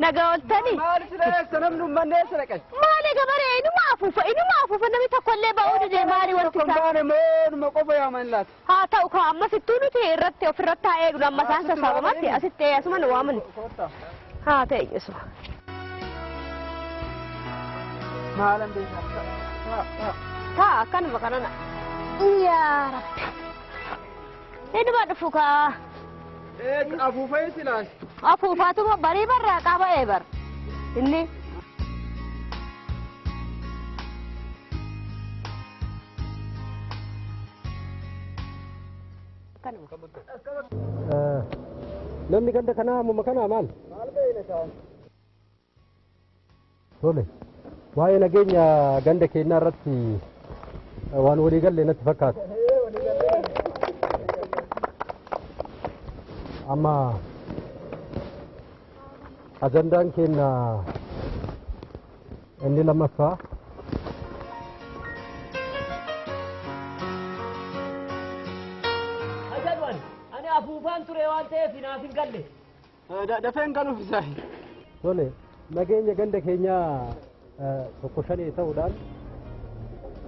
Nagaa ooltanii. Maal sila eessa namni uummanni eessa dhaqan? Maali gabaree inuma afuufa inuma afuufa namni tokkollee ba'uu dide maali wanti isaa? Baane moo numa qofa yaaman laata? Haa ta'u kaa ammas ittuu nuti irratti ofirratti haa eegnu amma isaan sassaabamatti asitti asuma nu waaman. Haa ta'e isuma. Maalan beekaa? Taa akkanuma kanana. Yaa Rabbi. Inuma dhufu kaa. Afuufee silaas. Afuufaatuma barii barraa qaba eebar. Inni. Namni ganda kanaa ammuma kanaa maal? Maal beeyna isaan? Tole. Waa'ee nageenya ganda keenyaa irratti waan walii galle natti fakkaata. Amma ajandaan keenya inni lammaffaa Ajadwan, ani afuufaan ture waan ta'eef naaf hin galle. Dafeen galuuf isaa. Tole, nageenya ganda keenyaa tokko shanee ta'uudhaan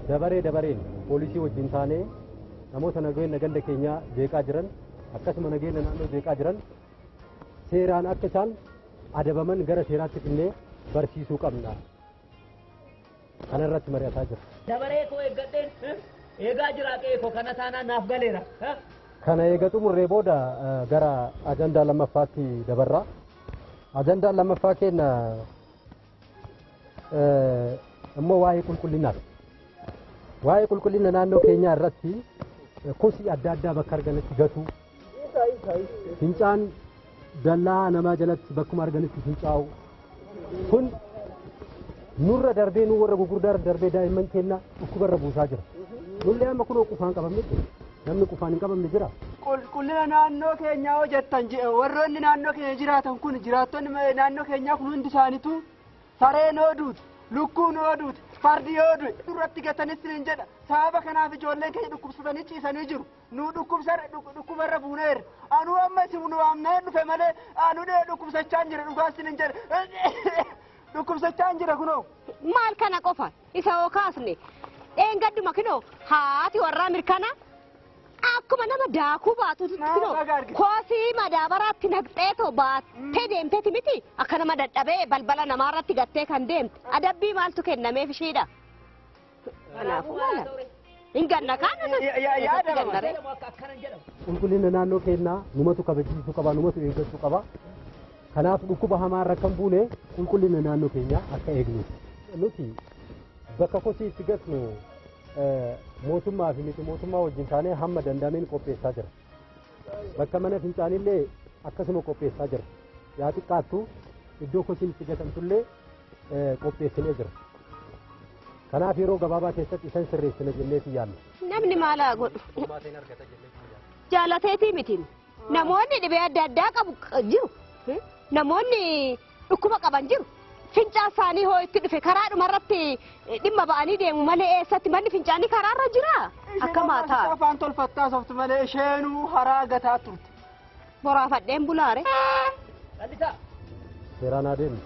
dabaree dabareen poolisii wajjin taanee namoota nageenya ganda keenyaa jeeqaa jiran akkasuma nageenya naannoo jeeqaa jiran seeraan akka isaan adabaman gara seeraatti finnee barsiisuu qabna. Kana irratti mari'ataa jira. Dabaree koo eeggadheen eegaa jira qe'ee koo kana taanaan naaf galeera. Kana eega xumurree booda gara ajandaa lammaffaatti dabarra. Ajandaan lammaffaa keenya immoo waa'ee qulqullinaati. Waa'ee qulqullina naannoo keenyaa irratti kosii adda addaa bakka arganitti gatu. Fincaan dallaa namaa jalatti bakkuma arganitti fincaa'u. Kun nurra darbee nu warra gurguddaa darbee daa'imman keenya dhukkubarra buusaa jira. Nullee amma kunoo qufaan qabamne jira. Namni qufaan hin qabamne jira. Qulqullina naannoo keenyaa hojjettan warroonni naannoo keenya jiraatan kun jiraattonni naannoo keenyaa kun hundi isaaniitu sareen ooduuti, lukkuun ooduuti, fardi ooduuti. Duratti gatanis niin jedha. Sababa kanaaf ijoolleen keenya dhukkubsatanii ciisanii jiru. Nu dhukkubarra buuneerra. Anuu amma isin nu waamnee dhufe malee anuu dhukkubsachaa hin jira dhugaas niin jedha. Dhukkubsachaa hin jira kunoo. Maal kana qofa isa hoo kaasne dheengadduma kinoo haati warraa mirkana akkuma nama daakuu baatutu kinoo kosii madaabaraatti naqxeetoo baattee deemteeti miti akka nama dadhabee balbala namaarratti gattee kan deemte adabbii maaltu kennameef ishiidha. Kanaafuu maala hin ganna kaan Yaadama. Qulqullina naannoo keenyaa numatu kabachiisuu qaba, numatu eeggachuu qaba. Kanaaf dhukkuba hamaarra kan buune qulqullina naannoo keenyaa akka eegnu. Nuti bakka kosii itti gatnu mootummaa fi miti mootummaa wajjin taanee hamma danda'ameen qopheessaa jira. Bakka mana fincaanillee akkasuma qopheessaa jira. Yaa xiqqaattu iddoo kosiin itti gatamtullee qopheessinee jira. Kanaaf yeroo gabaabaa keessatti isan sirreessina jenneeti yaadna. Namni maal haa godhu? Jaalateetii miti. Namoonni dhibee adda addaa qabu jiru. Namoonni dhukkuba qaban jiru. Fincaan isaanii hoo itti dhufe karaa dhumarratti dhimma ba'anii deemu malee eessatti manni fincaanii karaarra jira. Akka maataa. Afaan tolfattaa softu malee isheenuu haraa gataa turte. Boraafadheen bulaare. Seeraan adeemu.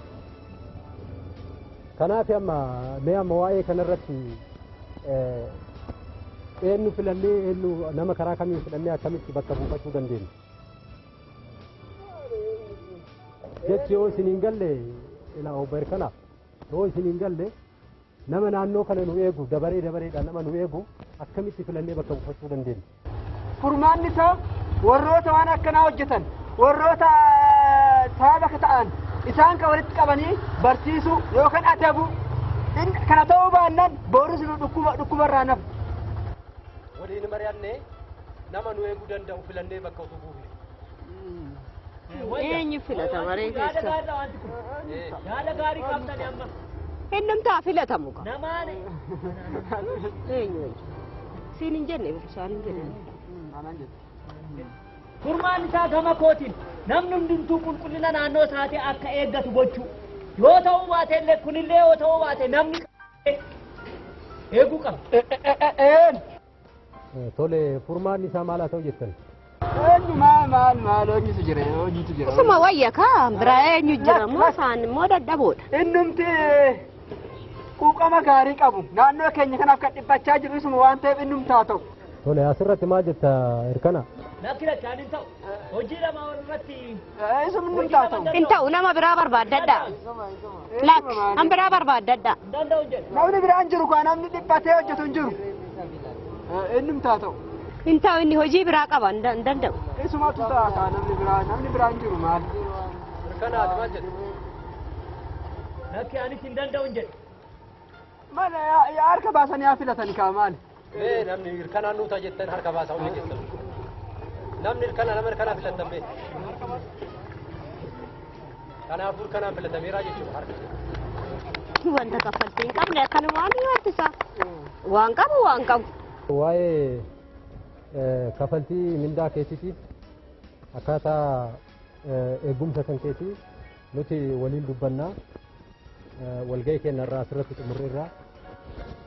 Kanaaf amma mee amma waa'ee kanarratti eenyu filannee eenyu nama karaa kamiin filannee akkamitti bakka buufachuu dandeenya? Jechi yoo isin hin galle ilaa obbo Erkanaaf yoo isin hin galle nama naannoo kana nu eegu dabaree dabareedhaan nama nu eegu akkamitti filannee bakka buufachuu dandeenya? Furmaanni isaa warroota waan akkanaa hojjetan warroota sababa ta'an isaan kan walitti qabanii barsiisuu yookaan adabuu kana ta'uu baannaan borus nu dhukkubarraa nafu. Waliin mari'annee nama nu eeguu danda'u filannee bakka utuu buufne. Eenyu filata maree keessa? Yaada gaarii qabdani amma. Eenyumtaa filatamu qaba. Namaan Eenyu eenyu? Siin hin jenne isaan hin jenne. Furmaan isaa gama kootiin namni hundumtuu qulqullina naannoo isaatii akka eeggatu gochuu. Yoo ta'uu baate illee kunillee yoo ta'uu baate namni eeguu qaba. Tole furmaan isaa maal haa ta'u jettan? Eenyu maal maal maal eenyutu jira eenyutu jira. Isuma wayya kaa biraa eenyu jira moo isaan immoo dadhaboodha. Innumti quuqama gaarii qabu naannoo keenya kanaaf kan dhiphachaa jiru isuma waan ta'eef innumti haa ta'u. Tole asirratti maal jetta Hirkana? Lakki lakki ani hin ta'u. Hojii lama irratti. Isuma innumti haa ta'u. Hin ta'u nama biraa barbaaddadha. Lakki an biraa barbaaddadha. Hin danda'u jedhe. Namni biraan jiru kaa namni dhiphatee hojjetu hin jiru. Innumti haa ta'u. Hin ta'u inni hojii biraa qaba hin danda'u. Isumatu ta'a kaa namni biraa namni biraan jiru maal. Hirkana ati maal jetta? Lakki anis hin danda'u jedhe. Maal harka baasanii haa filatan kaa maal. Mee namni Hirkanaan nuuta jettan harka baasaa hundi keessan. Namni Hirkana nama Hirkanaa filattan mee. Kanaafuu Hirkanaan filatameera jechuudha harka. Wanta kaffaltii hin qabne akkanumaan wanti isaa. Waan qabu waan qabu. Waa'ee kafaltii mindaa keetiitiif akkaataa eegumsa kan keetii nuti waliin dubbannaa walga'ii keenya irraa asirratti xumurreerraa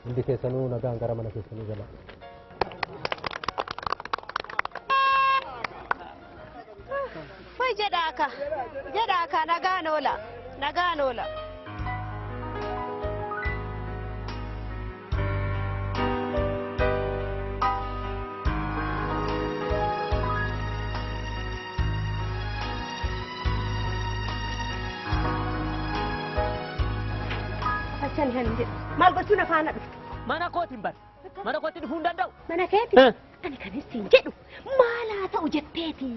hundi keessanuu nagaan gara mana keessanii gala. Foi jedhaaka jedhaaka nagaan oola nagaan oola. Fachan hin jedhu. Maal gochuun afaana dhufte? Mana kootiin bar. Mana kootti dhufuu hin danda'u. Mana keeti? Ani kan isin jedhu maal haa ta'u jetteeti.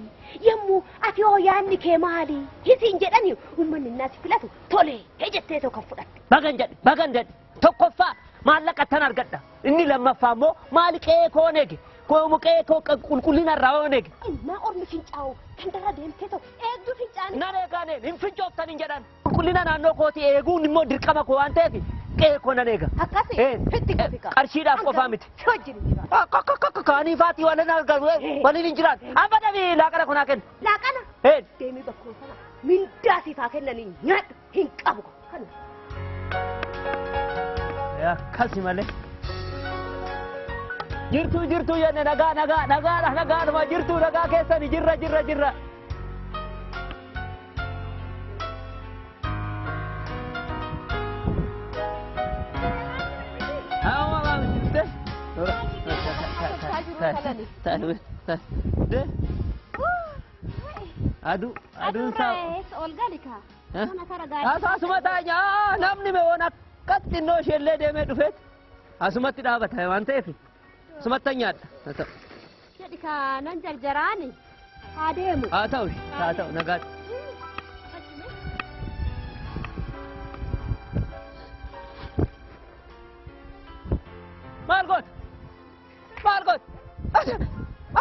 Yommuu ati hoo yaadni kee maali? Isin jedhani uummanni naas filatu tole jettee kan fudhatte. Bagan jedhe bagan jedhe tokkoffaa maallaqa tan argadha. Inni lammaffaa immoo maali qe'ee koo eege koomu qe'ee koo qulqullina irraa oon eege. Innaa ormi fincaa'u kan darra deemtee ta'u eegduu fincaanii. Nan eegaaneen hin fincooftan hin jedhan. Qulqullina naannoo kootii eeguun immoo dirqama koo waan ta'eef qe'ee koo nan eega. Akkasi fitti gofi. Qarshiidhaaf qofaa miti. Si wajjin hin jiraatu. Kaanii faatii waan hin argamu waliin hin jiraatu. Amma dhabii laaqana kunaa kenna. Laaqana. Deemee bakkuma sana mindaa siif haa kennanii nyaadhu hin qabu. Kana. Akkasi malee. Jirtuu jirtuu jenne nagaa nagaa nagaadha nagaadhuma jirtuu nagaa keessani jirra jirra jirra. Aduu aduun saa. Ol gali kaa. Asuma taa'aa namni meewoon akkas xinnoo isheellee deemee dhufeet asumatti dhaabata waan ta'eef asumatti nyaadha. Jedhi kaa nan jarjaraani haa deemu. Haa ta'u haa ta'u nagaatti. Maal goota? Maal goota?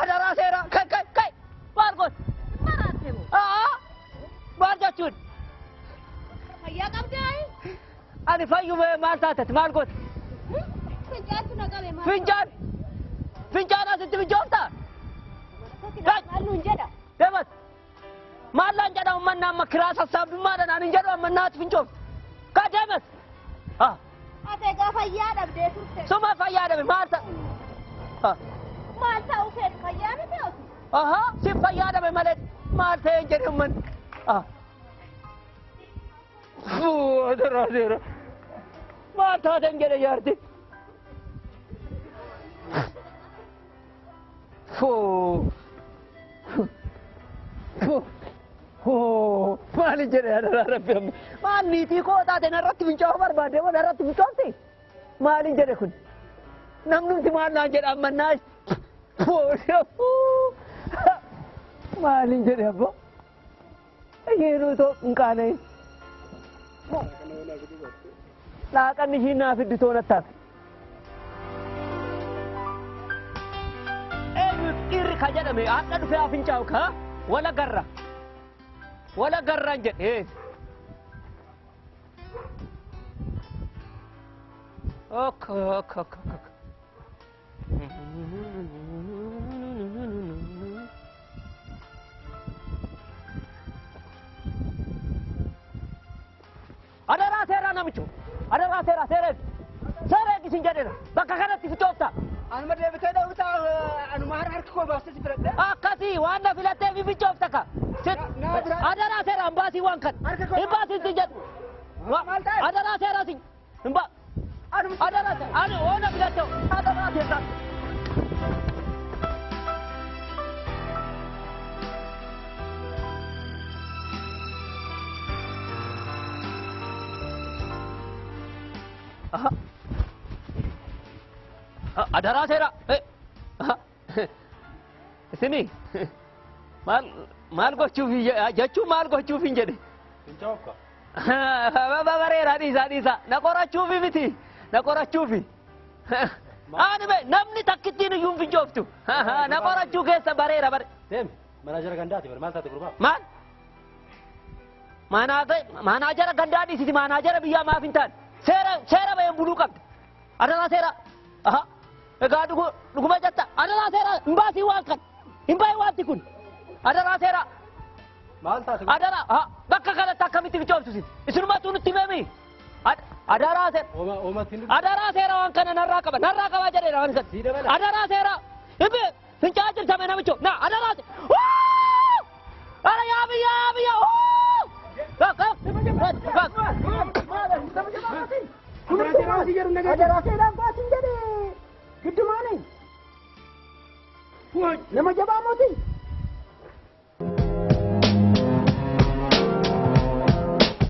Adaraa seeraa kai kai kai maal goota? Maraatte moo? Maal jechuun? Fayyaa qabdaa? Ani fayyuma maal taatati maal goota? Fincaantu na qabe maal? Fincaan! Fincaan asitti fincooftaa? Maal nuun jedha? Deemas! Maal laan jedha uummanni amma kiraa sassaabdummaadhaan ani hin jedhu amma naatti fincooftu. Kaa deemas! Ati egaa fayyaa dhabdee turte. Suma fayyaa dhabe maal ta'a? Maal ta'uu feetu fayyaa miti oti? Ahaa si fayyaa dhabe malee maal ta'ee hin jedhe uummanni. Adaraa seera. Maal taate hin jedhe jaarti. Maali jedhe adaraa rabbi amma. Maal niitii koo taate narratti fincaa'uu barbaade moo narratti fincoofti? Maali jedhe kun? Namnumti maal naan jedha amma naa. Maali jedhe abbo? Yeroo too hin qaana'in. Laaqanni ishiin naa fiddu toon attaaf. Eenyu dhiirri ka jedhame hadha dhufee haa fincaa'u kaa wala garra. Wala garraan jedhe. Ok ok ok ok. Adaraa seeraa namicho. Adaraa seeraa seera. Seera eegisiin jedheera. Bakka kanatti fincoofta. Anuma deebitee dha'uutaa anuma harka koo baastee si filadhe. Akkasii waan na filattee fi fincoofta ka. Adaraa seera hin baasii waan kana. Hin baasii si jedhu. Adaraa seera si. Hin baa. Adaraa seera. Ani oo na filatte adaraa seera. Adaraa seera. Isini maal maal gochuuf jechuun maal gochuuf hin jedhe. Fincaa'uuf ka. Bareera, dhiisaa dhiisaa, na qorachuufi miti, na qorachuufi. Ani be namni takkittiin iyyuu hin fincooftu. Na qorachuu keessa bareera bare. Deemi, manaajara gandaati bare, maal taate gurbaa? Maal? Maanaajara gandaa dhiisiti, maanaajara biyyaa maaf hin taane? Seera seera baheen buluu qabda. Adaraa seera. Aha. Egaa dhuguma jetta, adaraa seera, hin baasii waan kan. Hin baay'ee waanti kun. Adaraa seera. Maal taate? Adaraa bakka kanatti akkamitti fincooftu isin? Isinumatu nutti himemi. Adaraa seera. Ooma oomatti hin Adaraa seera, waan kana narraa qaba. Narraa qabaa jedheera waan kana. Sii dabala. Adaraa seera. Himbe fincaa'aa jirtame namicho. Na adaraa seera. Ara yaa biyya yaa biyya. Bak bak bak. Adaraa seeraan baasin jedhe giddumaani. Nama jabaa mootii.